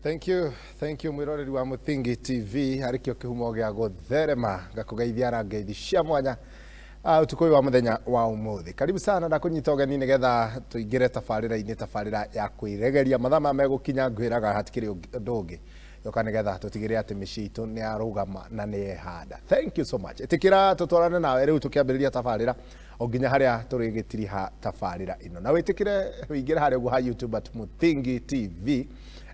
Thank you, thank you mwiroreri wa Muthingi TV arikio kihumo gĩa gũtherema ngakũgeithia na ngeithi cia mwanya utukũ ũyũ wa mũthenya wa ũmũthĩ. Karibu sana na kũnyita ũgeni nĩgetha tũingĩre tabarĩra-inĩ, tabarĩra ya kwĩregeria. Mathaa maya megũkinya ngwĩraga hatikĩrĩ ũndũ ũngĩ yoka nĩgetha tũtigĩrĩre atĩ mĩciĩ itũ nĩ yarũgama na nĩ yehanda. Thank you so much. Ĩtĩkĩra tũtwarane nawe rĩu tũkĩambĩrĩria tabarĩra o nginya harĩa tũrĩgĩtiriha tabarĩra ĩno, na wĩtĩkĩre wĩingĩre harĩa ũguo ha YouTube at Muthingi TV,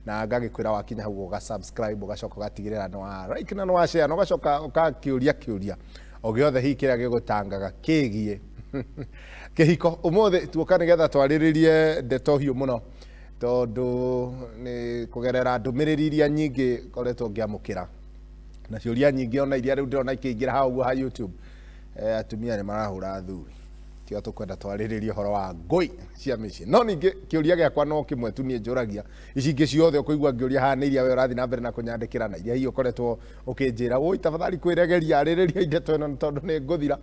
na ngagĩkwĩra wakinya hau ũga subscribe, ũgacoka ũgatigĩrĩra nĩ wa like na nĩ wa share, na ũgacoka ũgakĩũria kĩũria o gĩothe hihi kĩrĩa gĩgũtangaga kĩgiĩ kĩhiko. Ũmũthĩ tuoka nĩgetha twarĩrĩrie ndeto hiũ mũno, tondũ nĩ kũgerera ndũmĩrĩri iria nyingĩ ngoretwo ngĩamũkĩra na ciũria nyingĩ ona iria rĩu ndĩrona ikĩingĩra hau ũguo ha YouTube. Atumia nĩ marahũra athuri, kĩo tũkwenda twarĩrĩrie ũhoro wa ngũi cia mĩciĩ. No ningĩ kĩũria gĩakwa no kĩmwe tu niĩ njũragia, ici ingĩ ciothe ũkũigua ngĩũria haha nĩ iria we ũrathiĩ na mbere na kũnyandĩkĩra, na iria hihi ũkoretwo ũkĩnjĩra woi tafadhali kwĩregeria arĩrĩria ndeto ĩno nĩ tondũ nĩ ngũthira,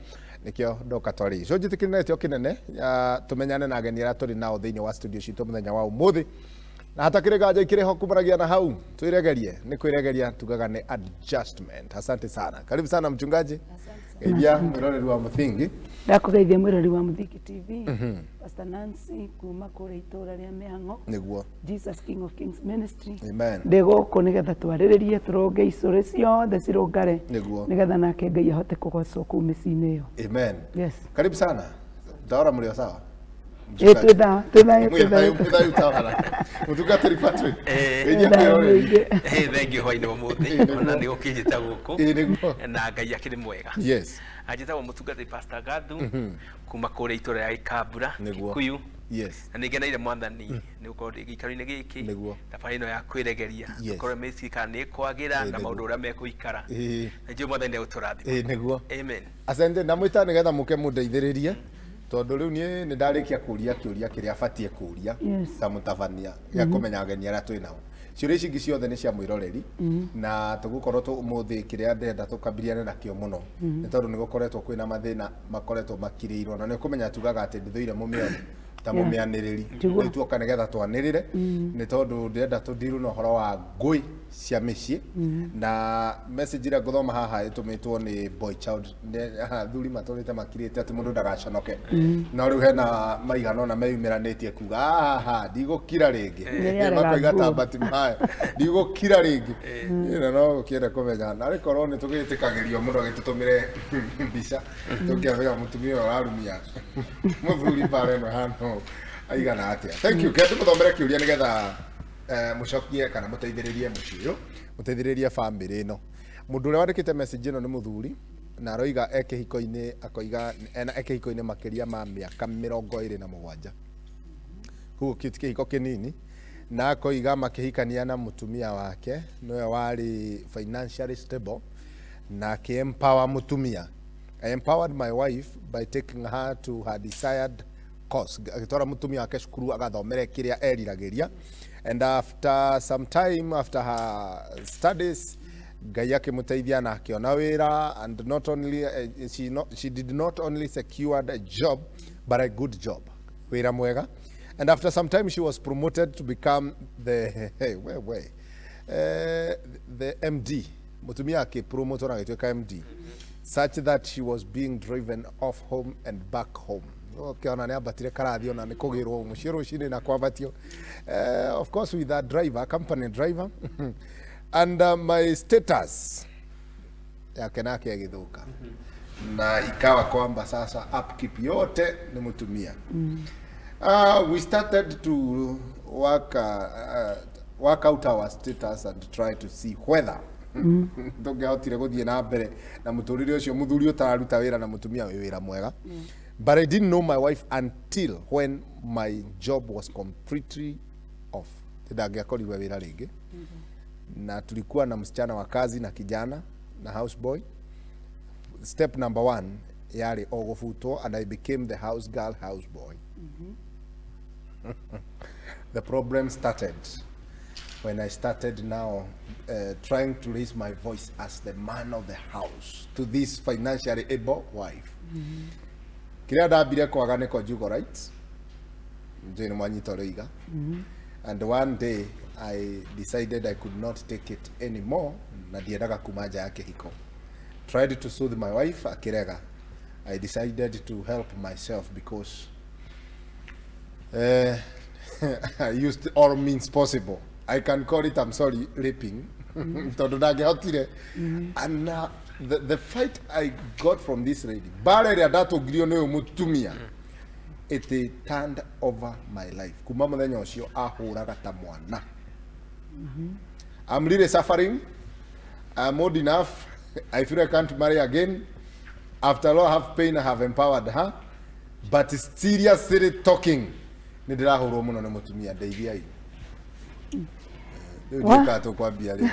nĩkĩo ndoka twarĩrie. So njĩtĩkĩre na gĩtĩo kĩnene tũmenyane na ageni arĩa tũrĩ nao thĩinĩ wa studio citũ mũthenya wa ũmũthĩ, na hatakĩrĩ nganja ikĩrĩ ho kumanagia na hau twĩregerie nĩ kwĩregeria tugaga nĩ adjustment. Asante sana, karibu sana mchungaji. Geithia mwĩroreri wa Muthingi. Ndakũgeithia mwĩroreri wa Muthingi TV. Pastor Nancy kuma kũrĩa itũũra rĩa Mĩhang'o, nĩguo Jesus King of Kings Ministry. Amen. Ndĩ gũkũ nĩgetha twarĩrĩrie, tũrũnge icũrĩ ciothe cirũngare, nĩguo nĩgetha nake Ngai ahote kũgocwo kũu mĩciĩ-inĩ ĩyo. Amen. Yes. Karibu sana, ndaora mũrĩ o sawa. Ĩ, twĩ thayo, twĩ thayũ, twĩ thayũ. Mwĩ thayũ tawara. Mũtungatĩri Patrick, Eh. geithia Twĩ thayũ mwĩroreri. mũingĩ. Hey, thank you hwainĩ ũmũthĩ ona nĩ ũkĩnjĩta gũkũ. Ĩ, nĩguo. Na Ngai akĩrĩ mwega. Yes. Anjĩtagwo mũtungatĩri Pastor Gathu kuma kũrĩa itũũra rĩa Gĩkambura, Nĩguo. Kikuyu, Yes. na nĩngeneire Mwathani nĩ gũkorwo ndĩ gĩikaro-inĩ gĩkĩ, Nĩguo. thabarĩ ĩno ya kwĩregeria, Yes. tũkorwo mĩciĩ kana nĩ ĩkwagĩra Ĩ, na nĩguo. maũndũ ũrĩa mekũikara, Ĩ. na njũĩ Mwathani nĩ egũtũrathima. Ĩ, nĩguo. Amen. Asante, ndamwĩta nĩgetha mũke mũndeithĩrĩrie, tondũ rĩu niĩ nĩ ndarĩkia kũria kĩũria kĩrĩa batiĩ kũria Yes. ta mũtabania gĩa kũmenya ageni arĩa twĩ nao. Ciũria ici ingĩ ciothe nĩ cia mwĩroreri, na tũgũkorwo tũ ũmũthĩ kĩrĩa ndĩrenda tũkambiriane nakĩo mũno nĩ tondũ nĩ gũkoretwo kwĩna mathĩna makoretwo makirĩirwo, na nĩ ũkũmenya tugaga atĩ ndĩthũire mũmĩoni ta mũmĩanĩrĩri. Tiguo. Rĩu tuoka nĩgetha twanĩrĩre, nĩ tondũ ndĩrenda tũndiru na ũhoro wa ngũi cia mĩciĩ. Na message ĩrĩa ngũthoma haha ĩtũmĩtwo nĩ boy child. Athuri matũrĩte makirĩte atĩ mũndũ ndagaconoke, no rĩu hena maigana ũna meyumĩranĩtie kuga haha ndigũkira rĩngĩ. Nĩ arega makoiga ta nguo. Batimayo ndigũkira rĩngĩ. Na no gũkĩenda kũmenya narĩ korwo nĩ tũgĩtĩkagĩrio mũno gĩtũtũmĩre mbica tũkĩamenya mũtumia ũyũ ũrarumia mũthuri bara ĩno hano aigana atĩa. Thank you. Kende mũthomere kĩũria nĩgetha mũcokie kana mũteithĩrĩrie mũciĩ ũyũ, mũteithĩrĩrie bamĩrĩ ĩno. Mũndũ ũrĩa wandĩkĩte message ĩno nĩ mũthuri, na aroiga e kĩhiko-inĩ, akoiga ena e kĩhiko-inĩ makĩria ma mĩaka 27, koguo kĩu ti kĩhiko kĩnini, na akoiga makĩhikania na mũtumia wake nĩwe warĩ financially stable na akĩ-empower mũtumia. I empowered my wife by taking her to her desired course, agĩtwara mũtumia wake cukuru agathomere kĩrĩa eriragĩria, and after some time, after her studies, Ngai akĩmũteithia na akĩona wĩra, and not only she, not, she did not only secured a job but a good job, wĩra mwega, and after some time she was promoted to become the hey, we, the MD. Mũtumia akĩpromotwo na agĩtuĩka MD, such that she was being driven off home and back home. Ũkĩona nĩ ambatire karathi ona nĩ kũgĩrwo mũciĩ rũcinĩ na kwambatio, of course with a driver, company driver, and my status yake nake agĩthũka, na ikawa kwamba sasa upkeep yote ni mũtumia. We started to work out our status and try to see whether tũngĩahotire gũthiĩ na mbere na mũtũrĩre ũcio, mũthuri ũtararuta wĩra na mũtumia wĩ wĩra mwega. But I didn't know my wife until when my job was completely off, ndangĩakorirwe wĩra rĩngĩ, na tulikuwa na msichana wa kazi na kijana na houseboy. Step number one yarĩ o gũbutwo, and I became the house girl, house boy. The problem started when I started now trying to raise my voice as the man of the house to this financially able wife. Kĩrĩa ndambire kwaga nĩ conjugal rights, njũĩ nĩ mwanyita ũrĩa oiga. And one day I decided I could not take it anymore na ndiendaga kuma nja ya kĩhiko. Tried to soothe my wife, akĩrega. I decided to help myself because I used all means possible. I can call it, I'm sorry, raping. Tondũ ndangĩhotire. And the fight I got from this lady, mbara ĩrĩa ndatũngirio nĩ ũyũ mũtumia, it turned over my life. Kuma mũthenya ũcio ahũraga ta mwana. I'm really suffering. I'm old enough. I feel I can't marry again. After all, I have pain, I have empowered her. But seriously talking, nĩ ndĩrahũrwo mũno nĩ mũtumia, ndeithiai. Rĩu ndiũkaga tũkwambia rĩ.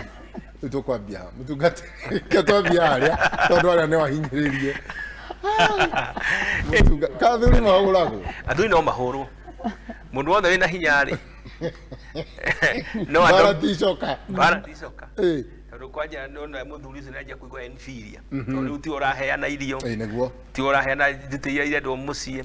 Rĩu tũkwambia ha? Mũtungati, reke twambia harĩa, tondũ arĩa nĩ wahinyĩrĩrie. Ka athuri mahũragwo? Athuri no mahũrwo. Mũndũ wothe wĩna hinya rĩ. No Mbara ti icoka. Mbara ti icoka. Tondũ kwanja nona mũthuri ũcio nĩanjia kũigua inferior. Tondũ rĩu tiwe ũraheana irio. Nĩguo. Tiwe ũraheana njutĩ iria irendwo mũciĩ.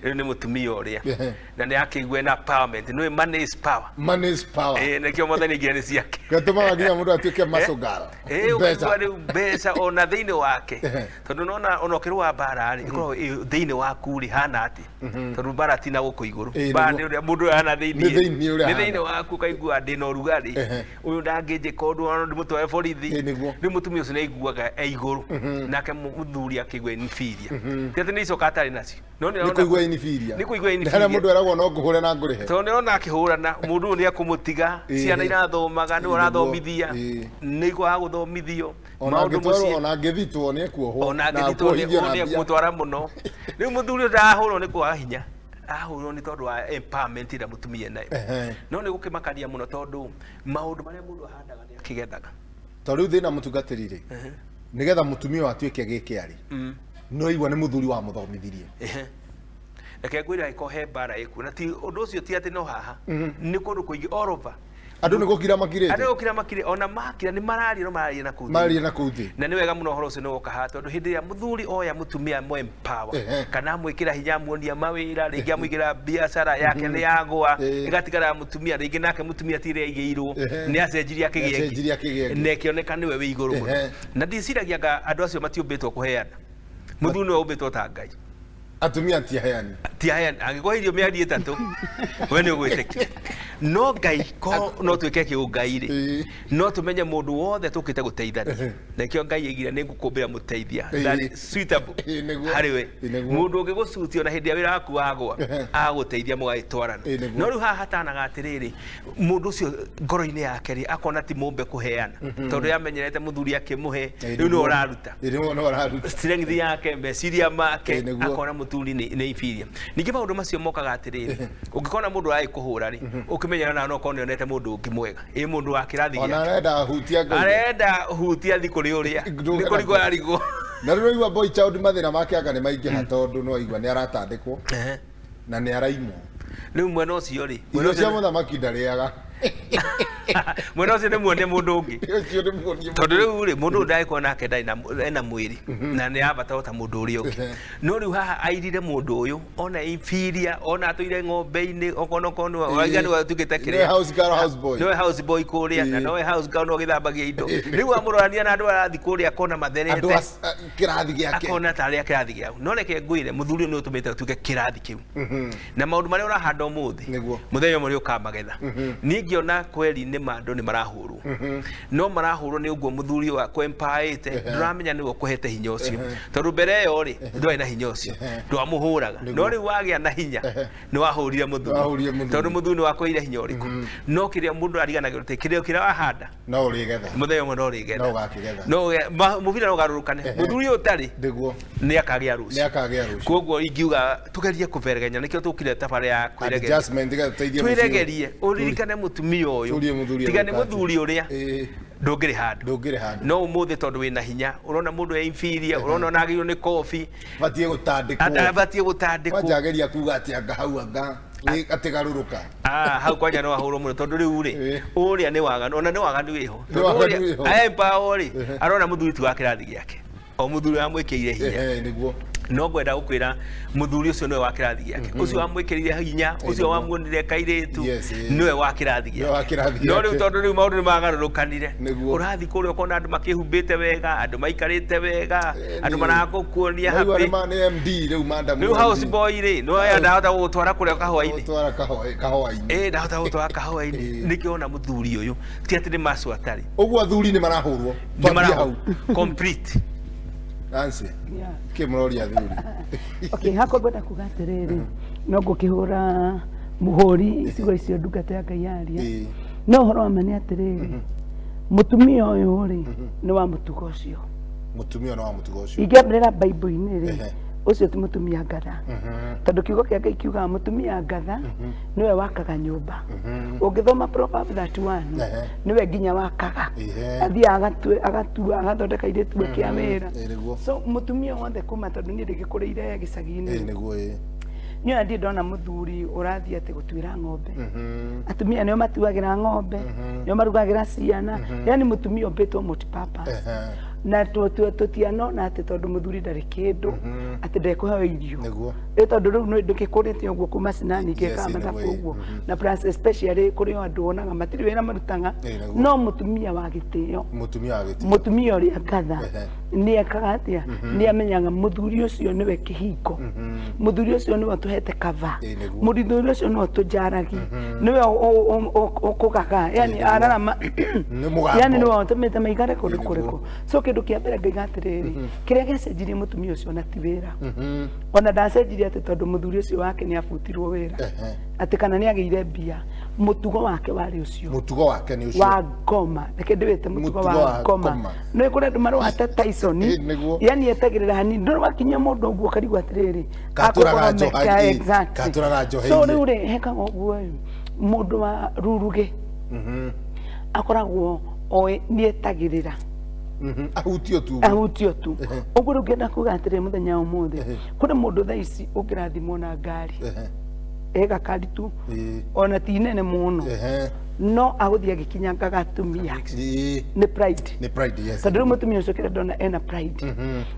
Rĩu nĩ mũtumia ũrĩa. Na nĩ akĩigua ena empowerment. Nĩũĩ money is power. Money is power. Nĩkĩo mwathani aigire nĩ ciake. Gatũmaga nginya mũndũ atuĩke muscle girl. Ũkaigua rĩu mbeca ona thĩinĩ wake. Tondũ nona ona ũkĩrũa mbara rĩ, ĩkoragwo ĩ thĩinĩ waku rĩ hana atĩ. Tondũ mbara ti na gũkũ igũrũ. Mbara nĩ ũrĩa mũndũ ũyũ hana thĩinĩ. Nĩ thĩinĩ ũrĩa Nĩ hana. thĩinĩ waku ũkaigua ndĩna ũrugarĩ. Ũyũ ndangĩnjĩka ũndũ ona ndĩmũtware borithi. Rĩu mũtumia ũcio nĩaiguaga e igũrũ. Nake mũthuri akĩigua inferior. Ti atĩ nĩ icoka atarĩ nacio. No nĩ Nĩ kũigua inferior. Nĩ kũigua Nĩ harĩa inferior. mũndũ eragwo no ngũhũre na ngũrĩhe. Tondũ nĩarona akĩhũrana, mũndũ ũyũ nĩekũmũtiga, ciana irathomaga, nĩwe ũrathomithia, nĩ ikwaga gũthomithio, maũndũ mũciĩ. Ona angĩthitwo nĩekuohwo. Ona angĩthitwo nĩekũmũtwara mũno. Rĩu mũthuri ũyũ ndarahũrwo nĩ kwaga hinya. Ahũrwo nĩ tondũ wa empowerment ĩrĩa mũtumia enayo. No nĩ gũkĩmakania mũno tondũ maũndũ marĩa mũndũ ahandaga nĩ akĩgethaga. To rĩu thĩna mũtungatĩri rĩ, nĩgetha mũtumia ũyũ atuĩke gĩkĩ arĩ, no igua nĩ mũthuri wamũthomithirie. Reke ngwĩre angĩkorwo he mbara ĩkuo, na ti ũndũ ũcio ti atĩ no haha, nĩ kũndũ kũingĩ all over. Andũ nĩ gũkira makirĩte. Andũ nĩ gũkira makirĩte, ona makira nĩ mararia no mararia na kũu thĩ. Mararia na kũu thĩ. Na nĩ wega mũno ũhoro ũcio nĩ woka haha, tondũ hĩndĩ ĩrĩa mũthuri oya mũtumia amũ empower, kana amwĩkĩra hinya amuonia mawĩra, rĩngĩ amũigĩra biacara yake nĩ yagũa, ĩgatigara mũtumia, rĩngĩ nake mũtumia ti ĩrĩa aigĩirwo, nĩ acenjirie akĩgĩa ĩngĩ. Acenjirie akĩgĩa ĩngĩ. Na ĩkĩoneka nĩwe wĩ igũrũ mũno. Na ndiciragia anga andũ acio matiũmbĩtwo kũheana. Mũthuri nĩwe ũmbĩtwo ta Ngai. Atumia ti aheani. Ti aheani. Angĩkũhe irio mĩeri ĩtatũ, we nĩ ũgwĩtĩkia. No Ngai ko no twĩke kĩũngai rĩ, no tũmenye mũndũ wothe tũkĩte gũteithania. Nĩkĩo Ngai aigire nĩ ngũkũmbĩra mũteithia. That is suitable harĩ we. Mũndũ ũngĩgũcutia ona hĩndĩ ya wĩra waku wagũa, agũteithia mũgagĩtwarana. No rĩu haha hatanaga atĩrĩrĩ, mũndũ ũcio ngoro-inĩ yake rĩ, akona ti mũmbe kũheana. Tondũ yamenyerete mũthuri akĩmũhe, rĩu nĩwe ũraruta. Rĩu nĩwe ũraruta. Strength yake, meciria make, akona mũthuri nĩ inferior. Ningĩ maũndũ macio mokaga atĩrĩrĩ, ũngĩkona mũndũ aragĩkũhũra rĩ, ũkĩmenyera na no korwo nĩonete mũndũ ũngĩ mwega. Ĩ mũndũ wa kĩrathi gĩake. Ona arenda hutia ngũi. Arenda hutia thi kũrĩ ũrĩa. Nĩ kũrigwo ararigwo. Na rĩu waigua boy child mathĩna make anga nĩ maingĩha tondũ no aigua nĩ aratandĩkwo na nĩ araimwo. Rĩu mwena ũcio rĩ, irio cia mũthamaki ndarĩaga. Mwena ũcio nĩ muonie mũndũ ũngĩ. Ũcio nĩ muonie. Tondũ rĩu rĩ, mũndũ ũyũ ndagĩkorwo nake ndarĩ ena mwĩrĩ na nĩ abata ota mũndũ ũrĩa ũngĩ. No rĩu haha airire mũndũ ũyũ ona inferior, ona atũire ng'ombe-inĩ, okorwo nĩwe ũraiga nĩwe ũtuĩkĩte kĩrĩa. Nĩwe house girl, house boy. Nĩwe house boy kũrĩa, na nowe house girl no gĩthambagia indo. Rĩu amũrorania na andũ arathiĩ kũrĩa akona matherete. Andũ a kĩrathi gĩake. Akona tarĩ a kĩrathi gĩao. No reke ngwĩre mũthuri ũyũ nĩ ũtũmĩte ũtuĩke kĩrathi kĩu. Na maũndũ marĩa ũrahanda ũmũthĩ, mũthenya ũmwe nĩ ũkamagetha. Niĩ ngĩona kweri nĩ ma andũ nĩ marahũrwo. No marahũrwo nĩ ũguo mũthuri ũyũ akwĩmpaĩte, ndũramenya nĩwe ũkũhete hinya ũcio. Tondũ mbere ĩyo rĩ, ndwarĩ na hinya ũcio. Ndwamũhũraga. No rĩu wagĩa na hinya, nĩ wahũrire mũthuri. Tondũ mũthuri nĩ wakũheire hinya ũrĩkũ. No kĩrĩa mũndũ ariganagĩrwo atĩ kĩrĩa kĩrĩa wahanda, no ũrĩgetha. Mũthenya ũmwe no ũrĩgetha. No ũgakĩgetha. No mũbira no ũgarũrũkane. Mũthuri ũyũ ũtarĩ, nĩ akagĩa rũciũ. Nĩ akagĩa rũciũ. Koguo ingiuga tũgerie kũberegenya, nĩkĩo tũkire tabarĩra ya kwĩregeria. Adjustment ĩgateithia mũciĩ. Twĩregerie, ũririkane mũtumia ũyũ. Tiga nĩ mũthuri ũrĩa ndũngĩrĩ handũ. Ndũngĩrĩ handũ. No ũmũthĩ tondũ wĩna hinya, ũrona mũndũ e inferior, ũrona ona agĩrĩirwo nĩ kobi. Batiĩ gũtandĩkwo. Batiĩ gũtandĩkwo. Kwanja ageria kuga atĩ anga hau anga nĩ atĩgarũrũka. Hau kwanja no ahũrwo mũno tondũ rĩu rĩ, ũrĩa nĩ waganu, ona nĩ waganu wĩho. Tondũ ũrĩa empower rĩ, arona mũthuri ti wa kĩrathi gĩake. O mũthuri amwĩkĩire hinya. Nĩguo. No ngwenda gukwira muthuri ucio niwe wa kirathi giake, ucio wamwikirire hinya, ucio wamuonire kairitu niwe wa kirathi giake. No riu tondu riu maundu ni magarurukanire, urathi kuria ukona andu makihumbite wega, andu maikarite wega, andu maragukuonia happy. Ni MD riu madam riu house boy ri no aya ndahota gugutwara kuria kahua-ini, gutwara kahua-ini, ndahota gugutwara kahua-ini. Nikio ona muthuri uyu ti ati ni macu atari uguo, athuri ni marahurwo twambie hau complete. Nancy, kĩ mũroria athuri? Okay, hakwa ngwenda kuga atĩrĩrĩ, no ngũkĩhũra mũhũri icigo icio ndungata ya Ngai yaria, no ũhoro wa ma nĩ atĩrĩrĩ, mũtumia ũyũ rĩ nĩ wa mũtugo ũcio. Mũtumia nĩ wa mũtugo ũcio. Ingĩambĩrĩra Bible-inĩ rĩ, ũcio ti mũtumia ngatha, tondũ kiugo kĩa Ngai kiugaga mũtumia ngatha nĩwe wakaga nyũmba. Ũngĩthoma Proverbs 31 nĩwe nginya wakaga, athiaga agatua agathondeka irĩtu kĩa wĩra. So mũtumia wothe kuma, tondũ niĩ ndĩgĩkũrĩire gĩcagi-inĩ, niĩ ona ndirĩ ndona mũthuri ũrathiĩ atĩ gũtuĩra ng'ombe. Atumia nĩo matuagĩra ng'ombe, nĩo marugagĩra ciana, yani mũtumia ũmbĩtwo multi-purpose. Na tũtianona atĩ tondũ mũthuri ndarĩ kĩndũ atĩ ndekũheo irio, ĩ tondũ rĩu nĩ ndũgĩkũrĩte ũguo kuma cinani ngĩkaga mathabu ũguo, na plus especially kũrĩ o andũ wonaga matirĩ wĩra marutaga, no mũtumia wa gĩtĩo, mũtumia ũrĩa ngatha nĩ ekaga atĩa, nĩ amenyaga mũthuri ũcio nĩwe kĩhingo, mũthuri ũcio nĩwe ũtũhete cover, mũthuri ũcio nĩwe ũtũnjaragi, nĩwe ũkũgaga, yani ararama, yani nĩwe ũtũmĩte maikare kũndũ kũrĩkũ. So kĩndũ kĩa mbere ngaiga atĩrĩrĩ, kĩrĩa gĩacenjirie mũtumia ũcio ona ti wĩra, ona ndacenjirie atĩ tondũ mũthuri ũcio wake nĩ abutirwo wĩra, atĩ kana nĩ agĩire mbia, mũtugo wake warĩ ũcio, mũtugo wake nĩ ũcio wa ngoma. Reke ndĩwĩte mũtugo wa ngoma. Nĩ kũrĩ andũ marũa ta Tyson, yani etagĩrĩra hanini, ndũrĩ wakinyia mũndũ ũguo ũkarigwo atĩrĩrĩ, katũraga njoheirie. So rĩu rĩ hekaga ũguo, mũndũ wa rurugĩ akoragwo oĩ nĩ etagĩrĩra ahutio tu, ahutio tu. Ũguo rĩu ngĩenda kuga atĩrĩ, mũthenya wa ũmũthĩ kũrĩ mũndũ thaa ici ũngĩrathimwo na ngari, ega kari tu, ona ti nene mũno, no agũthiĩ agĩkinyangaga atumia. Nĩ pride, nĩ pride, yes. Tondũ rĩu mũtumia ũcio kĩrĩa ndona ena pride.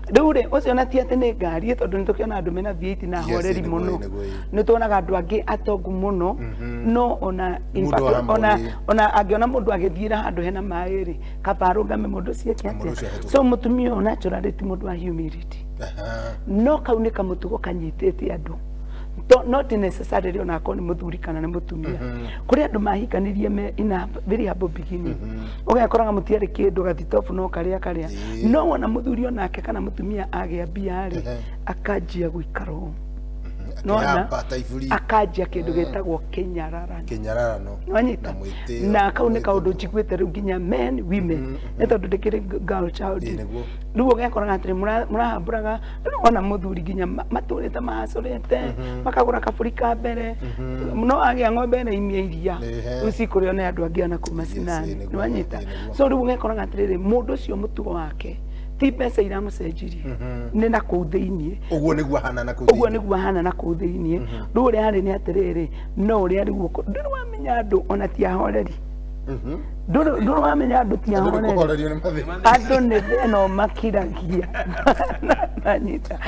Rĩu rĩ ũcio ona ti atĩ nĩ ngari, tondũ nĩ tũkĩona andũ mena V8 na ahoreri mũno, nĩ tuonaga andũ angĩ atongu mũno, no ona in fact ona angĩona mũndũ agĩthiĩra handũ hena maĩ rĩ, kaba arũgame mũndũ ũcio eke atĩa. So mũtumia ũyũ naturally ti mũndũ wa humility, no kau nĩ kamũtugo kanyitĩte andũ. Not necessarily ona akorwo nĩ mũthuri kana nĩ mũtumia. Kũrĩ andũ mahikanirie me in a very humble beginning, ũgakoraga mũtiarĩ kĩndũ, gathitobu no karĩa karĩa, no wona mũthuri onake kana mũtumia agĩa mbia rĩ, akanjia gũikara ũũ, nona akanjia kĩndũ gĩtagwo kĩnyararano, kĩnyararano, wanyita. Na kau nĩ kaũndũ njiguĩte rĩu nginya men women, nĩ tondũ ndĩkĩrĩ girl child. Rĩu ũgekoraga atĩrĩ, mũrahambũraga rĩu ona mũthuri nginya matũrĩte mahacũrĩte, makagũra kabũri ka mbere, no agĩa ng'ombe na imia iria, rĩu cikũrĩo nĩ andũ angĩ ona kuma cinani, nĩwanyita. So rĩu ũgekoraga atĩrĩrĩ, mũndũ ũcio mũtugo wake ti mbeca iramũcenjirie, nĩ na kũu thĩiniĩ. Ũguo nĩguo ahana na kũu thĩiniĩ, ũguo nĩguo ahana na kũu thĩiniĩ. Rĩu ũrĩa arĩ nĩ atĩrĩrĩ, no ũrĩa rĩu ndũrĩ wamenya andũ ona ti ahoreri, ndũrĩ wamenya andũ ti ahoreri, andũ nĩ thĩna makiragia, nanyita.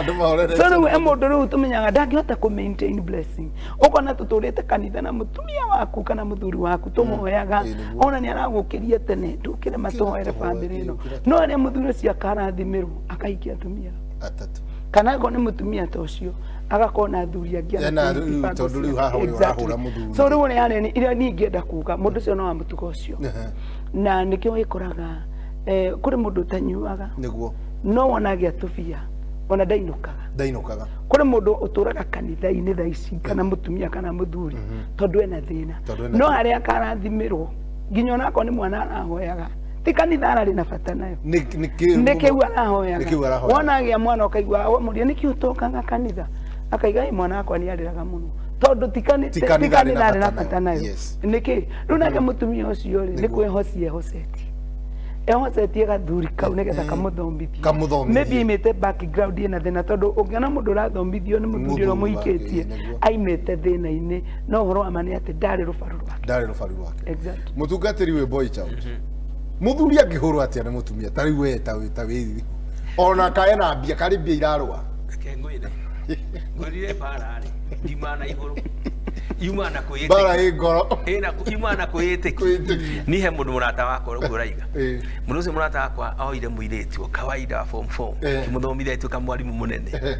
So rĩu he mũndũ rĩu tũmenyaga ndangĩhota kũ maintain blessing. Ũkona tũtũrĩte kanitha na mũtumia waku kana mũthuri waku tũmũhoyaga, ona nĩ aragũkĩria tene, ndũkĩre matũhoere bamĩrĩ ĩno, no rĩrĩa mũthuri ũcio akarathimĩrwo akahikia atumia atatũ, kana angĩkorwo nĩ mũtumia ta ũcio agakorwo na athuri angĩ. So rĩu ũrĩa arĩ iria niĩ ingĩenda kuga, mũndũ ũcio no wa mũtugo ũcio, na nĩkĩo wĩkoraga kũrĩ mũndũ ũtanyuaga, no wona agĩa tũbia ona ndainũkaga. Kũrĩ mũndũ ũtũraga kanitha-inĩ thaa ici, kana mũtumia kana mũthuri, tondũ ena thĩna, no harĩa akarathimĩrwo nginya onakorwo nĩ mwana arahoyaga, ti kanitha ararĩ na bata nayo, nĩ kĩu arahoyaga. Wona agĩa mwana ũkaigua wamũria nĩkĩ ũtokaga kanitha, akaiga ĩ mwana wakwa nĩ arĩraga mũno, tondũ ti kanitha arĩ na bata nayo. Nĩkĩ rĩu nake mũtumia ũcio rĩ, nĩ kwĩhocia ehocetie, ehocetie gathuri kau nĩgetha kamũthomithie, maybe aimĩte background ĩna thĩna, tondũ ũngĩona mũndũ ũrathomithio nĩ mũthuri ũrĩa mũhikĩtie aimĩte thĩna-inĩ, no ũhoro wa ma nĩ atĩ ndarĩ rũbaru rwake, ndarĩ rũbaru rwake. Exactly. Mũtungatĩri wĩ boy child, mũthuri angĩhũrwo atĩa nĩ mũtumia ta rĩu we ta wĩ ona kae na mbia karĩ mbia irarũa? Reke ngwĩre. Ngwĩrire mbara rĩ, ndiumaga na igũrũ. Yumaga na kwĩĩtĩkia. Mbara ĩ ngoro. Ĩna yumaga na kwĩĩtĩkia. Kwĩĩtĩkia. Niĩ he mũndũ mũrata wakwa ũguo ũraiga. Ĩ. Mũndũ ũcio mũrata wakwa oire mũirĩtu o kawaida wa form 4. Kĩmũthomithia agĩtuĩka mwarimũ mũnene.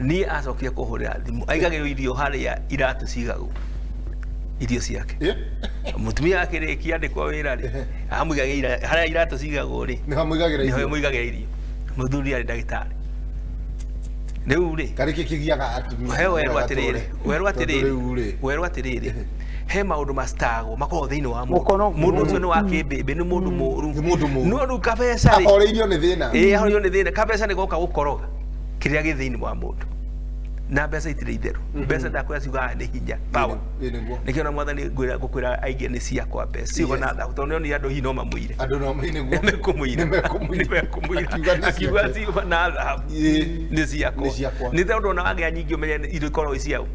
Niĩ acokire kũhũrĩra thimũ. Aigagĩrwo irio harĩa iratũ cigagwo. Irio ciake. Mũtumia akĩrĩkia andĩkwo wĩra rĩ, amũigagĩra harĩa iratũ cigagwo rĩ, Nĩho amũigagĩra nĩho irio. mũigagĩra irio. Mũthuri arĩ ndagĩtarĩ. Rĩu rĩ, Karĩ kĩ kĩgiaga atumia? he werwo atĩrĩrĩ, werwo atĩrĩrĩ, Rĩu rĩ. werwo atĩrĩrĩ, he maũndũ mastagwo makoragwo thĩinĩ wa mũndũ. Mũkorogo. Mũndũ ũcio nĩ wa kĩmbĩmbĩ, nĩ mũndũ mũũru. Nĩ mũndũ mũũru. No rĩu kabeca rĩ, Ahoreirio nĩ thĩna. ĩĩ ahoreirio nĩ thĩna. Kabeca nĩ goka gũkoroga kĩrĩa gĩ thĩinĩ wa mũndũ. Na mbeca itirĩ itherũ. Mbeca ndakwĩra ciugaga nĩ hinya, power. Ĩ nĩguo. Nĩkĩo na mwathani ngwĩra ngũkwĩra aingĩ nĩ ciakwa mbeca. Ciugo na thahabu tondũ nĩonire andũ hihi no mamũire. Andũ no nĩguo. Nĩmekũmũira. Nĩ mekũmũira. Nĩmekũmũira. Akiuga nĩ Akiuga ciake. ciugo na thahabu. Ĩ. Nĩ ciakwa. Nĩ ciakwa. Nĩ tondũ ona wagĩa nyingĩ ũmenye indo ikoragwo i ciao.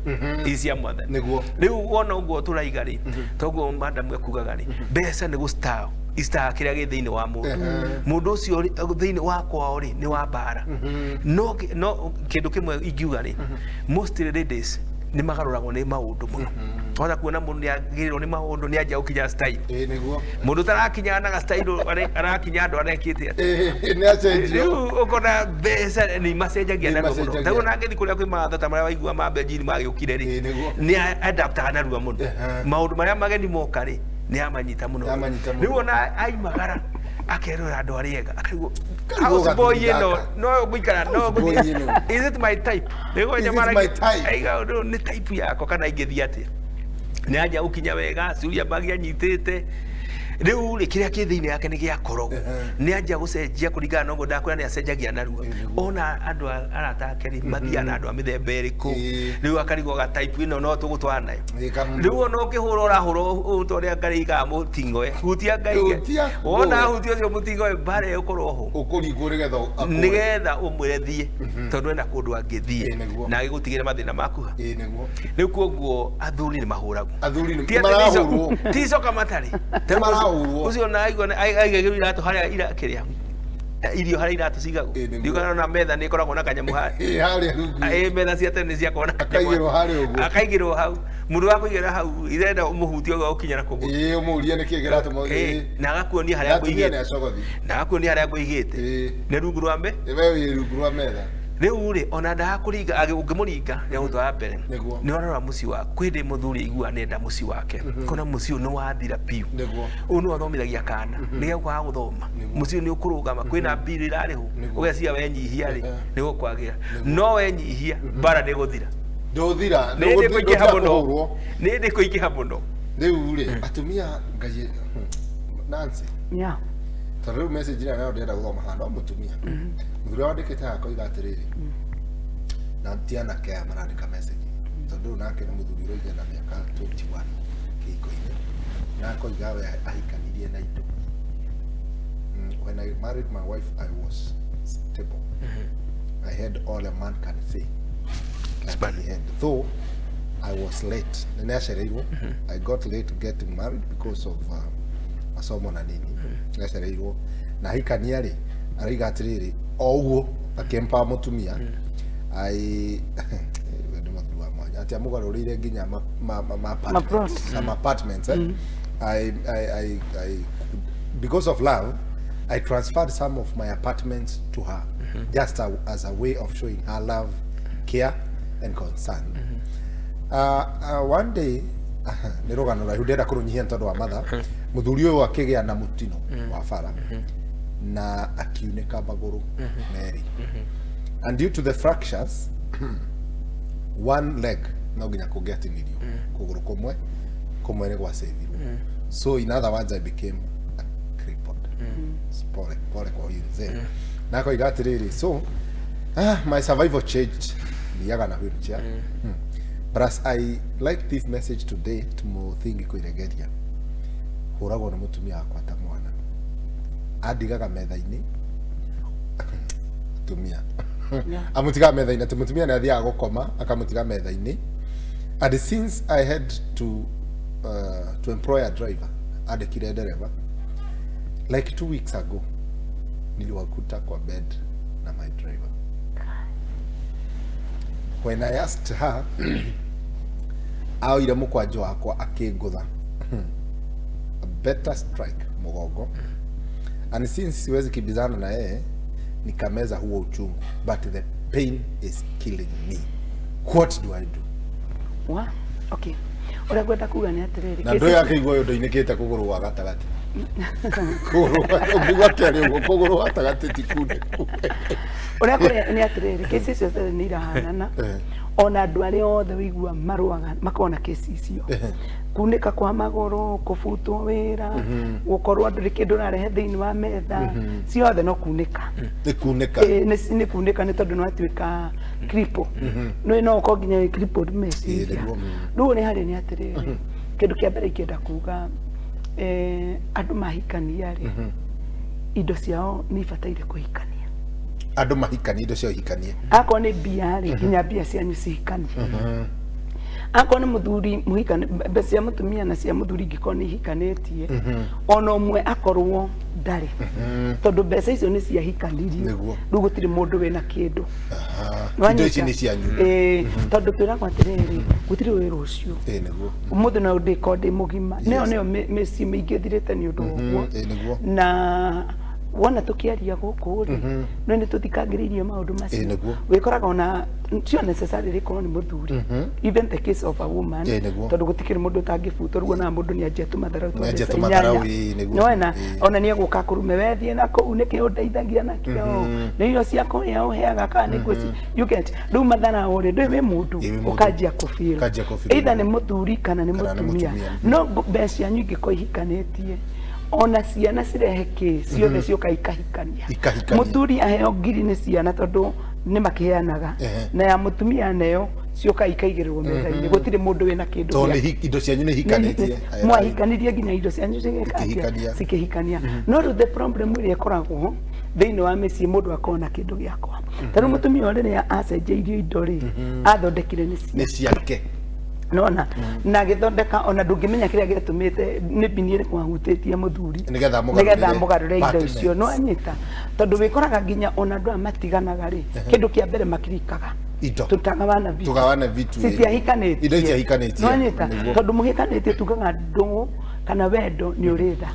I cia mwathani. Nĩguo. Rĩu wona ũguo tũraiga rĩ, toguo madamu ekugaga rĩ, mbeca nĩ gũstaw istaga kĩrĩa gĩ thĩinĩ wa mũndũ. Mũndũ ũcio rĩ, thĩinĩ wa kwao rĩ nĩ wa mbara. No no kĩndũ kĩmwe ingiuga rĩ, most ladies nĩ magarũragwo nĩ maũndũ mũno. Wahota kuona mũndũ nĩ agĩrĩrwo nĩ maũndũ nĩ anjia gũkinya style. Ĩ nĩguo. Mũndũ ũtarakinyanaga style arakinya andũ arekĩte atĩa. Ĩ nĩ acenjio. Rĩu ũkona mbeca nĩ imacenjagia Nĩ narua mũno. imacenjagia. Ta rĩu ona angĩthiĩ kũrĩa kwĩ mawatho ta marĩa waigua ma Beijing magĩũkire rĩ, Ĩ nĩguo. nĩ adaptaga narua mũno. Maũndũ marĩa mageni moka rĩ, nĩ amanyita mũno. Nĩ amanyita mũno. Rĩu ona aimagara akerora andũ arĩa ega akarigwo Karigwo house boy gathuri ĩno gaka. no ngũikara no House boy ngũthiĩ ĩno. is it my type? Nĩguo Is it nyamara my type? aiga ũndũ nĩ type yakwa kana ingĩthiĩ atĩa? Nĩ anja gũkinya wega curia bagi anyitĩte. Rĩu rĩ kĩrĩa kĩ thĩinĩ yake nĩ gĩakorogwo. Nĩ anjia gũcenjia kũringana na ũguo ndakwĩra nĩ acenjagia narua. Ona andũ arata ake rĩ mathiaga na andũ a mĩthemba ĩrĩkũ. Rĩu akarigwo ga type ĩno no tũgũtwarana nayo. Rĩu ona ũkĩhũra ũrahũra ũũ ta ũrĩa Ngai aigaga mũting'oe. Hutia Ngai. Hutia Wona ngũĩ. hutia ũcio mũting'oe mbara ĩgũkorwo ho. Ũkũringwo nĩgetha akũre. Nĩgetha ũmwĩre thiĩ tondũ ena kũndũ angĩthiĩ Ĩ nĩguo. na agĩgũtigĩre mathĩna maku ha. Ĩ nĩguo. Rĩu koguo athuri nĩ mahũragwo. Athuri nĩ Ti atĩ marahũrwo. ti icoka matarĩ. Marahũrwo. Ũcio na aigua aigagĩrwo iratũ harĩa ira kĩrĩa irio harĩa iratũ cigagwo. Ĩ nĩguo. Ndiũĩ kana ona metha nĩ ĩkoragwo na kanyamũ harĩa. Ĩ harĩa rungu. Ĩ metha cia tene nĩ ciakoragwo na kanyamũ. Akaigĩrwo harĩa ũguo. Akaigĩrwo hau. Mũndũ wa kũigĩra hau irenda ũmũhutie ũguo ũkinya na kũgũrũ. Ĩ ũmũrie nĩkĩ kĩratũma. Ĩ na agakuonia harĩa Atumia nĩ ngũigĩte. acogothi. Na agakuonia harĩa ngũigĩte. Ĩ. Nĩ rungu rwa me. We wĩ rungu rwa metha. Rĩu rĩ ona ndakũringa ũngĩmũringa nĩ agũtwara mbere. Nĩguo. Nĩ ũrarora mũciĩ waku. Kwĩ hĩndĩ mũthuri aiguaga nĩenda mũciĩ wake. Kona mũciĩ ũyũ nĩ wathira biũ. Nĩguo. Ũyũ nĩ wathomithagia kana. Nĩ gekwaga gũthoma. Mũciĩ ũyũ nĩ ũkũrũgama. Kwĩna mbirũ irarĩhwo. Nĩguo. Ũgeciria wenyihia rĩ nĩ gũkwagĩra. No wenyihia mbara nĩ ĩgũthira. Ndũthira. Nĩ ĩndĩ kũingĩha mũno. Kũhũrwo. Nĩ ĩndĩ kũingĩha mũno. Rĩu rĩ atumia Ngai Nancy. Yeah. Tondũ rĩu message ĩrĩa nayo ndĩrenda gũthoma haha no mũtumia. Mũthuri ũrĩa wandĩkĩte haha akoiga atĩrĩrĩ. Na ti anake aya marandĩka message. Tondũ rĩu nake nĩ mũthuri ũroiga na mĩaka 21 kĩhiko-inĩ. Na akoiga we ahikanirie na indo. When I married my wife, I was stable. I had all a man can say. That he had. Though I was late. Nĩ nĩacereirwo. I got late getting married because of masomo na nini. Nĩacereirwo. Na ahikania rĩ, araiga atĩrĩrĩ, o ũguo akĩmpa mũtumia. I we nĩ mũthuri wa mwanya. Atĩ amũgarũrĩire nginya ma apartments. Some apartments, eh? I because of love, I transferred some of my apartments to her, just as a way of showing her love, care, and concern. One day, nĩ rũgano rũraihu ndĩrenda kũrũnyihia nĩ tondũ wa matha, mũthuri ũyũ akĩgĩa na mũtino wa bara na akiunĩka magũrũ merĩ. And due to the fractures, one leg no nginya kũngĩatinirio kũgũrũ kũmwe kũmwe nĩ gwacĩthirwo. So in other words, I became a crippled. Pole pole kwa huyu mzee. Na akoiga atĩrĩrĩ, so my survival changed. Thiaga na wheelchair. But as I like this message today to Muthingi kwĩregeria, hũragwo nĩ mũtumia wakwa ta mwana. Andigaga metha-inĩ atumia amũtigaga metha-inĩ atĩ mũtumia nĩ athiaga gũkoma akamũtiga metha-inĩ. And since I had to employ a driver, andĩkire ndereba like 2 weeks ago, niliwakuta kwa bed na my driver. When I asked her, aoire mũkwanjũ wakwa akĩngũtha. A better strike mũgongo. And since siwezi kibizana na yeye, nikameza huo uchungu. But the pain is killing me. What do I do? Wa okay, ũrĩa ngwenda kuga nĩ atĩrĩrĩ, Na ndå yakĩigua ũyũ ndũinĩkĩte kũgũrũ gwa gatagatĩ. Ũngĩigua akĩaria ũguo kũgũrũ gatagatĩ ti kunĩku. Ũrĩa kũrĩa nĩ atĩrĩrĩ, kesi icio ciothe nĩ irahanana. Ona andũ arĩa othe wĩigua marũaga makoragwo na kesi icio, kunĩka kwa magũrũ, kũbutwo wĩra, gũkorwo ndũrĩ kĩndũ ũrarehe thĩinĩ wa metha, ciothe no kunĩka. Nĩ kunĩka. Nĩ kunĩka, nĩ tondũ nĩ watuĩka cripple. Nĩ no ũkorwo nginya wĩ crippled meciria. Rĩu ũrĩa harĩ nĩ atĩrĩrĩ, kĩndũ kĩa mbere ingĩenda kuga, andũ mahikania rĩ, indo ciao nĩ ibataire kũhikania. Andũ mahikanie, indo ciao ihikanie. Akorwo nĩ mbia rĩ, nginya mbia cianyu cihikanie. Akorwo nĩ mũthuri mũhikane, mbeca cia mũtumia na cia mũthuri ingĩkorwo nĩ ihikanĩtie, ona ũmwe akorwo ndarĩ, tondũ mbeca icio nĩ ciahikanirie, rĩu gũtirĩ mũndũ wĩna kĩndũ. Indo ici nĩ cianyu. Tondũ twĩragwo atĩrĩrĩ, gũtirĩ wĩra ũcio. Ũmũthĩ no ndĩkorwo ndĩ mũgima. Nĩyo nĩyo mĩciĩ mĩingĩ ĩthirĩte nĩ ũndũ ũguo. Na wona tukiaria gũkũ rĩ, no nĩ tũthikagĩrĩirie maũndũ macio. Wĩkoraga ona tio necessarily korwo nĩ mũthuri, even the case of a woman, tondũ gũtikĩrĩ mũndũ ũtangĩbutwo. Rĩu ona mũndũ nĩ anjia tũmatharau twa mbeca inyanya, nĩwona ona nĩ egũka kũrume wethiĩ na kũu nĩkĩ ũndeithagia nakĩo, nĩ irio cia kũrĩa ũheaga kana nĩ ngwĩci, you get. Rĩu matharau rĩ, ndũĩ wĩ mũndũ ũkanjia kũfeel either nĩ mũthuri kana nĩ mũtumia, no mbeca cianyu ingĩkorwo ihikanĩtie, ona ciana cirehe kĩ ciothe ciũka ikahikania. Mũthuri aheo ngiri nĩ ciana tondũ nĩ makĩheanaga, na ya mũtumia nayo ciũka ikaigĩrĩrwo metha-inĩ. Gũtirĩ mũndũ wĩna kĩndũ. Tondũ indo cianyu nĩ ihikanĩtie. Mwahikanirie nginya indo cianyu cikĩhikania. No rĩu the problem ĩrĩa ĩkoragwo thĩinĩ wa mĩciĩ, mũndũ akorwo na kĩndũ gĩakwa. Ta rĩu mũtumia ũyũ rĩrĩa acenjeirio indo rĩ, athondekire nĩ ciake. Nona na gĩthondeka, ona ndũngĩmenya kĩrĩa gĩatũmĩte nĩ bini ĩrĩkũ ahutĩtie mũthuri nĩgetha mũgarũre indo icio. No anyita, tondũ wĩkoraga nginya ona andũ aya matiganaga rĩ, kĩndũ kĩa mbere makirikaga indo, tutagawana vitu, tugawana vitu, citiahikanĩtie, indo itiahikanĩtie. No anyita, tondũ mũhikanĩtie tugaga ndũgũ kana wendo nĩ ũrĩ tha.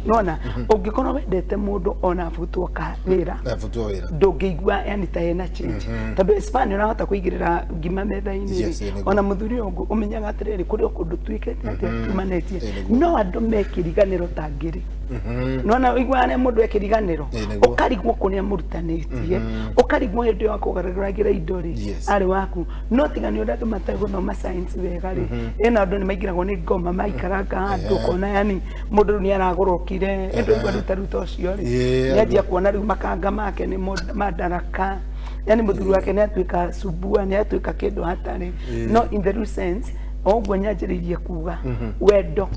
Nona ũngĩkorwo wendete mũndũ ona abutwo wĩra, ndũngĩigua yani ta hena change, tondũ Espanya ũrahota kũigĩrĩra ngima metha-inĩ rĩ, ona mũthuri ũyũ ũmenyaga atĩrĩrĩ, kũrĩ o kũndũ tuĩkĩte atĩa tumanĩtie. No andũ mekĩriganĩro ta ngĩrĩ. Nona ũiguaga nĩ mũndũ ekĩriganĩro, ũkarigwo kũrĩa mũrutanĩtie, ũkarigwo hĩndĩ ĩyo akũgarũragĩra indo rĩ, arĩ waku. No tiga nĩ ũrĩa andũ matarĩ gũthoma science wega rĩ, ĩna andũ nĩ maingĩragwo nĩ ngoma maikaranga handũ ũkona yani mũndũ rĩu nĩ aragũrũkire, ĩndũ igua rĩu ta rĩu ta ũcio rĩ, nĩ anjia kuona rĩu makanga make nĩ madaraka, yani mũthuri wake nĩ atuĩka subua, nĩ atuĩka kĩndũ hatarĩ. No in the real sense, o ũguo nyanjĩrĩirie kuga wendo,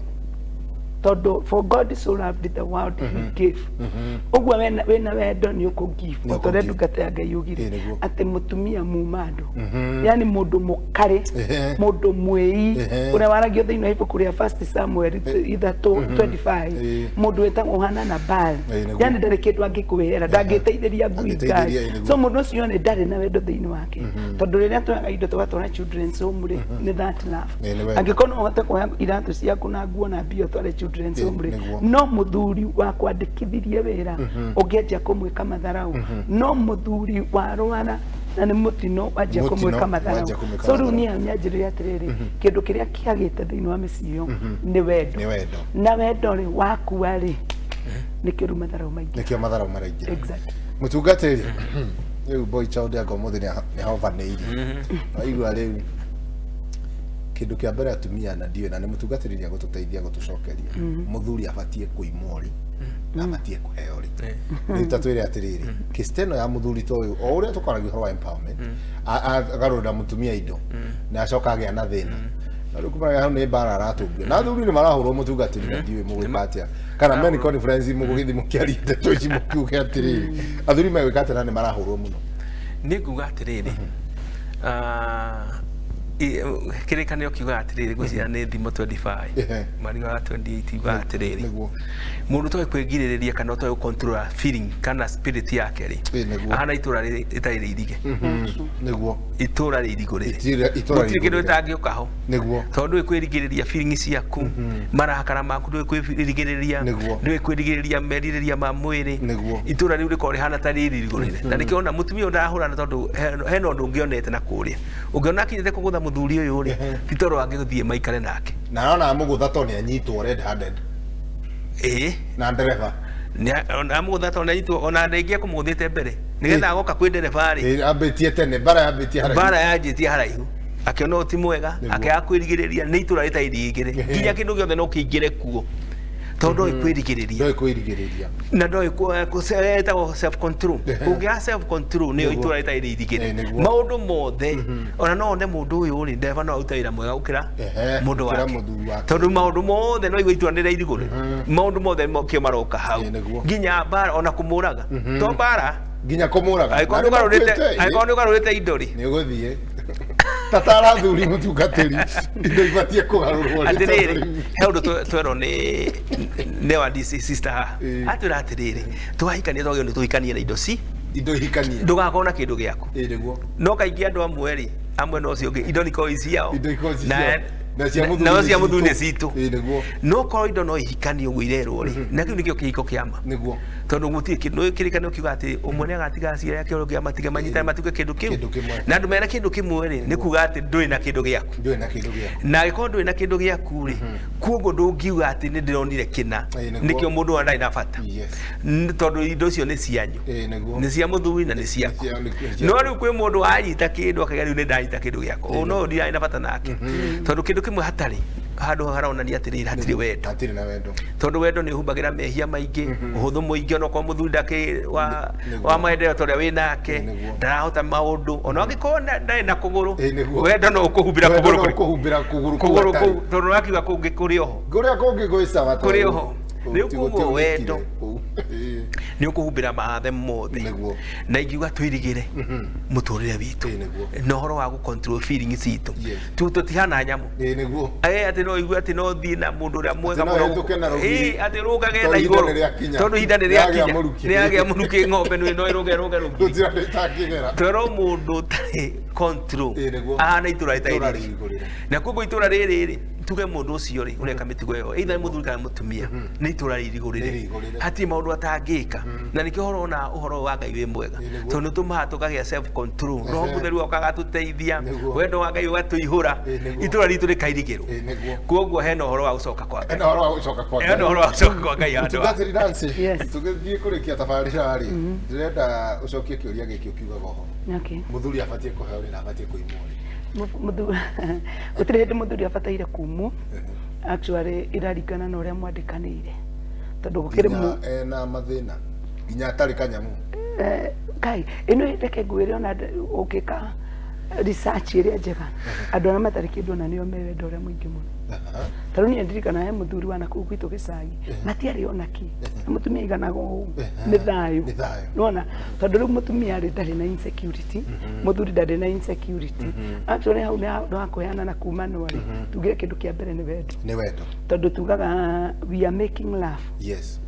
tondũ for God so loved the world he gave. Ũguo wĩna wendo nĩ ũkũgive, o ta ũrĩa ndungata ya Ngai yugire atĩ mũtumia muma andũ, yani mũndũ mũkarĩ, mũndũ mwĩi, ũrĩa waragio thĩinĩ wa ibuku rĩa First Samuel 3:25, mũndũ wĩtagwo Hana na Baal, yani ndarĩ kĩndũ angĩkwĩhera, ndangĩteithĩria ngui Ngai. So mũndũ ũcio nĩ ndarĩ na wendo thĩinĩ wake, tondũ rĩrĩa tuoyaga indo tũgatwara children's home rĩ, nĩ that love. Angĩkorwo no ũhote kuoya iratũ ciaku na nguo na mbia ũtware children's home rĩ, no mũthuri wa kwandĩkithirie wĩra ũngĩanjia kũmwĩka matharau, no mũthuri warwara na nĩ mũtino wanjia kũmwĩka matharau. So rĩu niĩ nyanjĩrĩre atĩrĩrĩ, kĩndũ kĩrĩa kĩagĩte thĩinĩ wa mĩciĩ ĩyo nĩ wendo. Na wendo rĩ wakua rĩ, nĩkĩo rĩu matharau maingĩ, nĩkĩo matharau maraingĩra. Exactly. Mũtungatĩri rĩu boy child yakwa ũmũthĩ nĩ ahovanĩirie. Waigua rĩu kĩndũ kĩa mbere atumia na ndiũĩ, na nĩ mũtungatĩri nĩ agũtũteithia gũtũcokeria. Mũthuri abatiĩ kũimwo rĩ, na abatiĩ kũheo rĩ. Rĩu ta twĩre atĩrĩrĩ, kĩste ĩno ya mũthuri ta ũyũ, o ũrĩa tũkwaragia ũhoro wa empowerment, agarũrĩra mũtumia indo na acoka agĩa na thĩna. Na rĩu kumanagia hau nĩ mbara aratũngio. Na athuri nĩ marahũrwo mũtungatĩri na ndiũĩ mũgwĩka atĩa. Kana men conference mũgũgĩthiĩ mũkĩaria ndeto ici mũkiuge atĩrĩrĩ, athuri megwĩka atĩa na nĩ marahũrwo mũno. Nĩ nguga atĩrĩrĩ, Kĩrĩkanĩro kiugaga atĩrĩrĩ, ngwĩciria nĩ Thimo 25 marigũ wa 28 yugaga atĩrĩrĩ, mũndũ ũtoĩ kwĩgirĩrĩria kana ũtoĩ gũcontrol feeling kana spirit yake rĩ, ahana itũra rĩtarĩ rĩirige. Nĩguo. Itũra rĩirigũrĩre, gũtirĩ kĩndũ gĩtangĩũka ho. Nĩguo. Tondũ ndũĩ kwĩrigĩrĩria feeling ciaku, marakara maku ndũĩ kwĩrigĩrĩria, ndũĩ kwĩrigĩrĩria merirĩria ma mwĩrĩ. Itũra rĩu rĩkorwo rĩhana ta rĩirigũrĩre, na nĩkĩo ona mũtumia ũyũ ndarahũrana, tondũ hena ũndũ ũngĩonete na kũrĩa ũngĩona akinyĩte kũgũtha mũthuri ũyũ rĩ, ti tondũ angĩgũthiĩ maikare nake. Na arona amũgũtha tondũ nĩ anyitwo red handed. Ĩĩ. Na ndereba. Amũgũtha tondũ nĩ anyitwo, ona rĩngĩ ekũmũgũthĩte mbere nĩgetha agoka kwĩ ndereba rĩ. Ambĩtie tene, mbara yambĩtie haraihu. Mbara yanjĩtie haraihu, akĩona ũyũ ti mwega, akĩaga kwĩrigĩrĩria. Nĩ itũra rĩtarĩ rĩingĩre, nginya kĩndũ gĩothe no kĩingĩre kuo tondũ ndoĩ kwĩrigĩrĩria. Ndoĩ kwĩrigĩrĩria. Na ndoĩ ĩtagwo self control. Ũngĩaga self control, nĩyo itũra rĩtarĩ rĩirigĩre maũndũ mothe. Ona no one mũndũ ũyũ rĩ, ndereba no arute wĩra mwega gũkĩra mũndũ wake, tondũ maũndũ mothe no igua itũra nĩ rĩirigũre, maũndũ mothe mokĩo maroka hau, nginya mbara, ona kũmũraga to mbara, nginya kũmũraga. Angĩkorwo nĩ ũgarũrĩte indo rĩ, nĩ ũgũthiĩ tatara thuri mũtungatĩri, indo ibatie kũgarũrwo. Atĩrĩrĩ, he ũndũ twerwo nĩ wa DC sister haha, atwĩra atĩrĩrĩ, twahikania twagĩrĩirwo nĩ tũhikanie na indo ci indo ihikanie, ndũgakorwo na kĩndũ gĩaku. Nĩguo. No kaingĩ andũ amwe rĩ, amwe no ũcio ũngĩ, indo nĩkorwo i ciao, indo ikorwo ci ciao, na cia mũthuri nĩ citũ. Nĩguo. No korwo indo no ihikanio ũguo irerwo rĩ, na kĩu nĩkĩo kĩhiko kĩa ma. Nĩguo. Tondũ gũtirĩ kĩndũ kĩrĩkanĩro kiuga atĩ ũmwe nĩ agatiga aciari ake, ũrĩa ũngĩ amatige, manyitane matuĩke kĩndũ kĩu. Na andũ mena kĩndũ kĩmwe rĩ, nĩ kuga atĩ ndũrĩ na kĩndũ gĩaku. Ndũrĩ na kĩndũ gĩaku. Na angĩkorwo ndũrĩ na kĩndũ gĩaku rĩ, koguo ndũngiuga atĩ nĩ ndĩronire kĩna, nĩkĩo mũndũ ũyũ ndarĩ na bata. Tondũ indo icio nĩ cianyu. Nĩ cia mũthuri na nĩ ciaku. No rĩu kwĩ mũndũ wanyita kĩndũ akauga rĩu nĩ ndanyita kĩndũ gĩakwa, no ndirarĩ na bata nake. Tondũ kĩndũ kĩmwe hatarĩ handũ haronania atĩrĩrĩ, hatirĩ wendo. Hatirĩ na wendo. Tondũ wendo nĩ ũhumbagĩra mehia maingĩ, ũhũthũ mũingĩ, ona okorwo mũthuri ndakĩ wa maendeleo ta ũrĩa wĩ nake, ndarahota maũndũ, ona angĩkorwo ndarĩ na kũgũrũ, wendo no ũkũhumbĩra kũgũrũ. Kũhumbĩra kũgũrũ kũgũrũ kũu, tondũ wakiuga kũngĩ kũrĩ oho. Kũrĩa kũngĩ gwĩ sawa, kũrĩ oho. Rĩu koguo wendo nĩ ũkũhumbĩra mathe mothe, na ingiuga twĩrigĩre mũtũrĩre witũ na ũhoro wa gũ-control feeling citũ. Tũtihana nyamũ atĩ no igue atĩ no thiĩ na mũndũ ũrĩa mwega mũno, atĩ rũgage na igũrũ, tondũ ihinda nĩ rĩakinya, nĩ yagĩa mũrukĩ, ng'ombe no ĩrũge rũge rũgiri. Twerwo mũndũ ũtarĩ control ahana itũra rĩtarĩ rĩirigũre. Na koguo itũra rĩrĩ rĩ, tuge mũndũ ũcio rĩ ũreka mĩtugo ĩyo, either nĩ mũthuri kana mũtumia, nĩ itũra rĩirigũrĩre, hatirĩ maũndũ atangĩka. Na nĩkĩo ũhoro ona ũhoro wa Ngai wĩ mwega, tondũ nĩ ũtũmaga tũkagĩa self control. Roho Mũtheru okaga atũteithia, wendo wa Ngai ũgatũihũra, itũra ritũ rĩkairigĩrwo. Koguo hena ũhoro wa gũcoka kwa Ngai. Hena ũhoro wa gũcoka kwa Ngai. Hena ũhoro wa gũcoka kwa Ngai handũ. Mũtungatĩri Nancy, tũgĩthiĩ kũrĩkia tabarĩra rĩ, ndĩrenda ũcokie kĩũria gĩkĩ ũkiugaga ũhoro. Mũthuri abatiĩ kũheo rĩ na abatiĩ kũimwo rĩ? Gũtirĩ hĩndĩ mũthuri abataire kumwo. Actually iraringana na ũrĩa mwandĩkanĩire, tondũ gũkĩrĩ ena mathĩna nginya atarĩ kanyamũ. Kai ĩno reke ngwĩre, ona ũngĩka research ĩrĩa njega, andũ arĩa matarĩ kĩndũ ona nĩo me wendo ũrĩa mũingĩ mũno. Tarĩu niĩ ndirikana he mũthuri wa nakũu gwitũ gĩcagi, matiarĩ ona kĩ, na mũtumia aiganaga ũũ, nĩ thayũ. Nĩwona, tondũ rĩu mũtumia rĩ ndarĩ na insecurity, mũthuri ndarĩ na insecurity. Actually hau nĩ handũ ha kũheana na kumanwo rĩ, tugire kĩndũ kĩa mbere nĩ wendo. Nĩ wendo. Tondũ tugaga we are making love. Yes.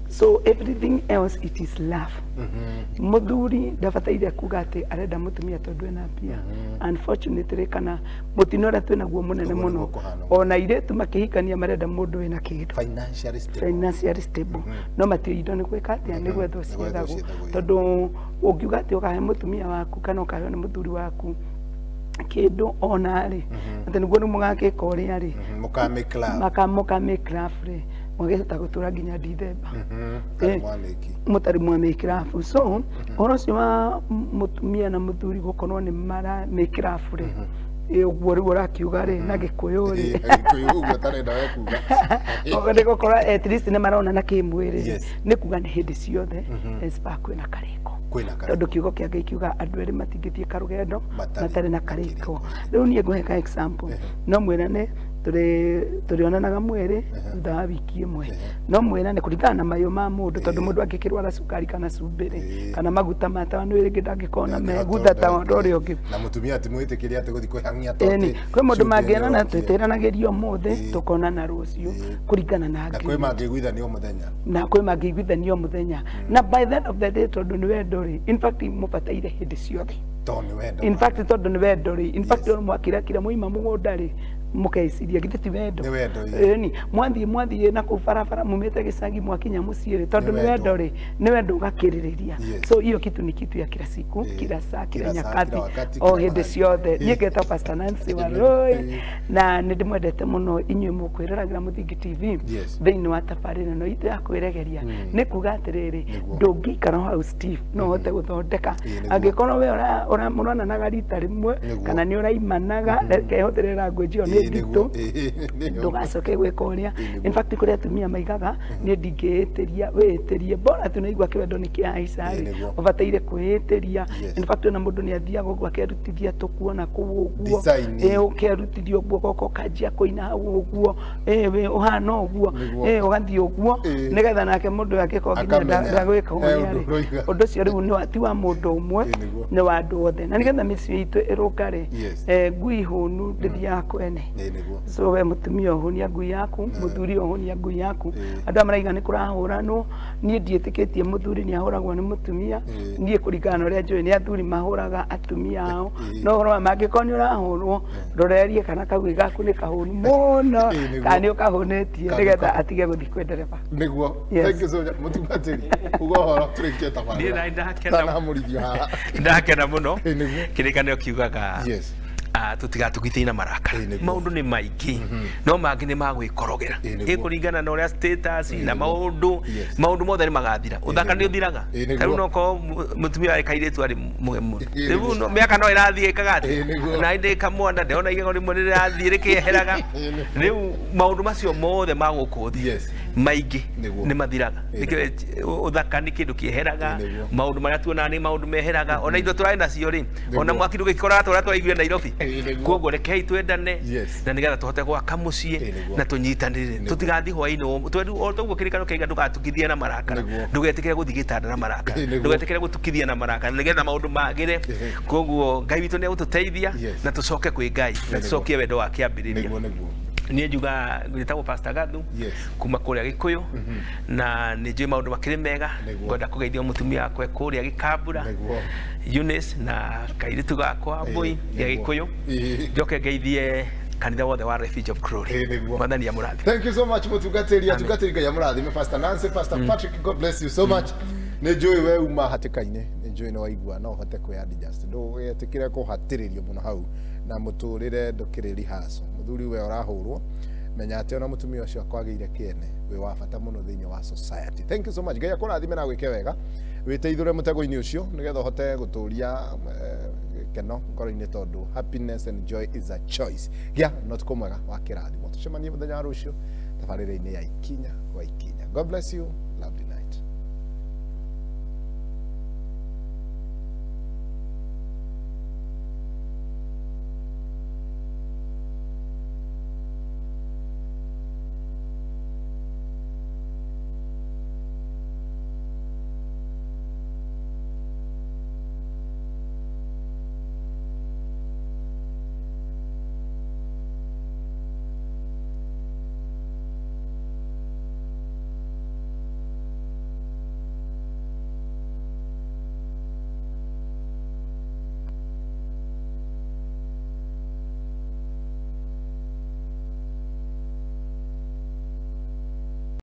So everything else it is love. Mũthuri ndabataire kuga atĩ arenda mũtumia tondũ ena mbia. Unfortunately kana mũtino ũrĩa twĩnaguo mũnene mũno, ona airĩtu makĩhikania marenda mũndũ wĩna kĩndũ. Financially stable. Financially stable. No matiũĩ indo nĩ gwĩka atĩa, nĩ gwethwo ciethagwo. Tondũ ũngiuga atĩ ũkahe mũtumia waku kana ũkaheo nĩ mũthuri waku kĩndũ ona rĩ, atĩ nĩguo rĩu mũgagĩka ũrĩa rĩ, mũka make love rĩ, mwagĩhota gũtũra nginya Dithemba mũtarĩ mwa make love. So ũhoro ũcio wa mũtumia na mũthuri gũkorwo nĩ mara make love rĩ, ũguo rĩu ũrakiuga rĩ na Gĩkũyũ rĩ, nĩ gũkorwo at least nĩ maronana kĩmwĩrĩ, nĩ kuga nĩ hĩndĩ ciothe espa kwĩna karĩko, tondũ kiugo kĩa Ngai kiuga andũ erĩ matingĩthiĩ karũgendo matarĩ na karĩko. Rĩu niĩ ngũhe ka example, no mwĩrane Tũrĩonanaga mwĩrĩ thutha wa wiki ĩmwe. No mwĩra nĩ kũringana na mayũ ma mũndũ, tondũ mũndũ angĩkĩrwara cukari kana cumbĩ rĩ, kana maguta ma tawa nĩ rĩngĩ ndangĩkorwo na megutha ta ũndũ ũrĩa ũngĩ. Na mũtumia ti mwĩtĩkĩrie atĩ gũthiĩ kwĩhang'ia Ĩni, kwĩ mũndũ mangĩonana twĩtĩranagĩria ũmũthĩ, tũkonana rũciũ, kũringana na na kwĩ mangĩiguithanio mũthenya. Na kwĩ mangĩiguithanio mũthenya. Na by the end of the day, tondũ nĩ wendo rĩ, in fact mũbataire hĩndĩ ciothe. Tondũ nĩ wendo. In fact tondũ nĩ wendo rĩ, in fact mwakirakira mwaima mũgũnda rĩ, mũkeciria githĩ ti wendo? Nĩ wendo, ĩĩ. Ĩni, mwathiĩ na kũu barabara mumĩte gĩcagi mwakinya mũciĩ rĩ, tondũ Nĩ nĩ wendo rĩ, nĩ wendo ũgakĩrĩrĩria. Yes. So hiyo kitu ni kitu ya kila siku, kila saa, kila Kila saa, nyakati, kila wakati, o kila hĩndĩ mahali. ciothe. Niĩ ngetwo Pastor Nancy Warui, na nĩ ndĩmwendete mũno inyuĩ mũkwĩroragĩra Mũthingi TV thĩinĩ wa tabarĩra ĩno itũ ya kwĩregeria. Nĩ kuga atĩrĩrĩ, ndũngĩikara hau Steve, no ũhote gũthondeka. Angĩkorwo we mũronanaga rita rĩmwe, kana nĩ ũraimanaga, reke hũthĩre language ĩyo nĩ nditũ, ndũgacoke gwĩka ũrĩa. In fact kũrĩ atumia maigaga niĩ ndingĩĩtĩria, wĩĩtĩrie, bora tu naigua kĩwendo nĩ kĩahaica rĩ, Nĩguo. ũbataire kwĩĩtĩria. Yes. In fact ona mũndũ nĩ athiaga ũguo akerutithia tũkuona kũu ũguo. Design. Ĩ, ũkerutithia ũguo ũgoka ũkanjia kũina hau ũguo, ĩ, wĩ ũhana ũguo, ĩ, ũgathiĩ ũguo, nĩgetha nake mũndũ ũyũ angĩkorwo nginya Akamenya. ndagwĩka He ũrĩa ũndũ rĩ, ũroiga. ũndũ ũcio rĩu ti wa mũndũ ũmwe, Ĩ, nĩguo. nĩ wa andũ othe. Na nĩgetha mĩciĩ itũ ĩrũngare, ngui hũnu ndĩthiaga kwene. Ĩ, nĩguo. So we mũtumia ũhũnia ngui yaku, mũthuri ũhũnia ngui yaku. Andũ aya maraiga nĩ kũrahũranwo, niĩ ndiĩtĩkĩtie mũthuri nĩ ahũragwo nĩ mũtumia. Niĩ kũringana na ũrĩa njũĩ nĩ athuri mahũraga atumia ao. No ũhoro wa mangĩkorwo nĩ ũrahũrwo, rorerie kana kagui gaku nĩ kahũnu mũno, Ĩ, nĩguo. kana nĩ ũkahũnĩtie, Kana nĩgetha nĩũka- atige gũthiĩ kwĩ ndereba. Nĩguo. Yes. Thank you so much mũtungatĩri, uga ũhoro tũrĩkie Niĩ tabarĩra na ndakena tanamũrithio haha. Ndakena mũno. Ĩ, nĩguo. Kĩrĩkanĩro kiugaga tũtigatugithie na marakara. Ĩ, nĩguo. Maũndũ nĩ maingĩ, no mangĩ nĩ magwĩkorogera. Ĩ, nĩguo. Ĩkũringana na ũrĩa status na nĩguo. maũndũ. Maũndũ mothe nĩ magathira, ũthaka nĩ ũthiraga. Ĩ, nĩguo. Ta rĩu nokorwo mũtumia warĩ kairĩtu arĩ mũgemu, Ĩ, rĩu nĩguo. mĩaka no ĩrathiĩ ĩkaga Ĩ, nĩguo. atĩ na ndĩ kamwana ndĩrona igego rĩmwe rĩrathiĩ rĩkĩeheraga. Ĩ, nĩguo. Rĩu maũndũ macio mothe ma gũkũ thĩ maingĩ Nĩguo. nĩ mathiraga. Ĩ, Nĩkĩo ũthaka nĩ kĩndũ kĩeheraga. Ĩ, nĩguo. Maũndũ marĩa tuonaga nĩ maũndũ meheraga, ona indo tũrarĩ nacio rĩ, ona Nĩguo. mwaki ndũgĩkoraga ta ũrĩa twaiguire Nairobi. Ĩ, nĩguo. Koguo rekei twendane, na nĩgetha tũhote gwaka mũciĩ, Ĩ, nĩguo. na tũnyitanĩre, tũtigathiĩ hwaĩ-inĩ o toguo kĩrĩkano kĩaiga ndũgatukithie na marakara. Nĩguo. Ndũgetĩkĩre gũthiĩ gĩtanda na marakara. Ĩ, nĩguo. Ndũgetĩkĩre gũtukithia na marakara, nĩgetha maũndũ magĩre. Koguo Ngai witũ nĩ egũtũteithia, na tũcoke kwĩ Ngai, na Nĩguo. tũcokie wendo wa kĩambĩrĩria. Nĩguo, nĩguo. Niĩ njuga njĩtagwo Pastor Gathu kuma kũrĩa Gĩkũyũ, na nĩ njũĩ maũndũ makĩrĩ mega. Ngwenda kũgeithia mũtumia wakwa kũrĩa Gĩkambura, Nĩguo. Eunice, na kairĩtu gakwa Mbui ya Gĩkũyũ. Njoke ngeithie kanitha wothe wa Refuge of Glory. Ĩ, nĩguo. Mwathani amũrathime. Thank you so much mũtungatĩri, atungatĩri, Ngai amũrathime. Pastor Nancy, Pastor Patrick, God bless you so much. Nĩ njũĩ we uma hatĩka-inĩ, nĩ njũĩ nĩ waigua no ũhote kwĩ adjust, ndũgetĩkĩre kũhatĩrĩrio mũno hau na mũtũrĩre ndũkĩrĩ rehearsal. Mũthuri we ũrahũrwo, menya atĩ ona mũtumia ũcio akwagĩire kĩene, wĩ wa bata mũno thĩinĩ wa society. Thank you so much. Ngai akũrathime na gwĩke wega, wĩteithũre mũtego-inĩ ũcio nĩgetha ũhote gũtũria gĩkeno ngoro-inĩ, tondũ happiness and joy is a choice. Gĩa na ũtukũ mwega wa kĩrathimo, tũcemanie mũthenya wa rũciũ tabarĩra-inĩ ya Ikinya kwa Ikinya. God bless you.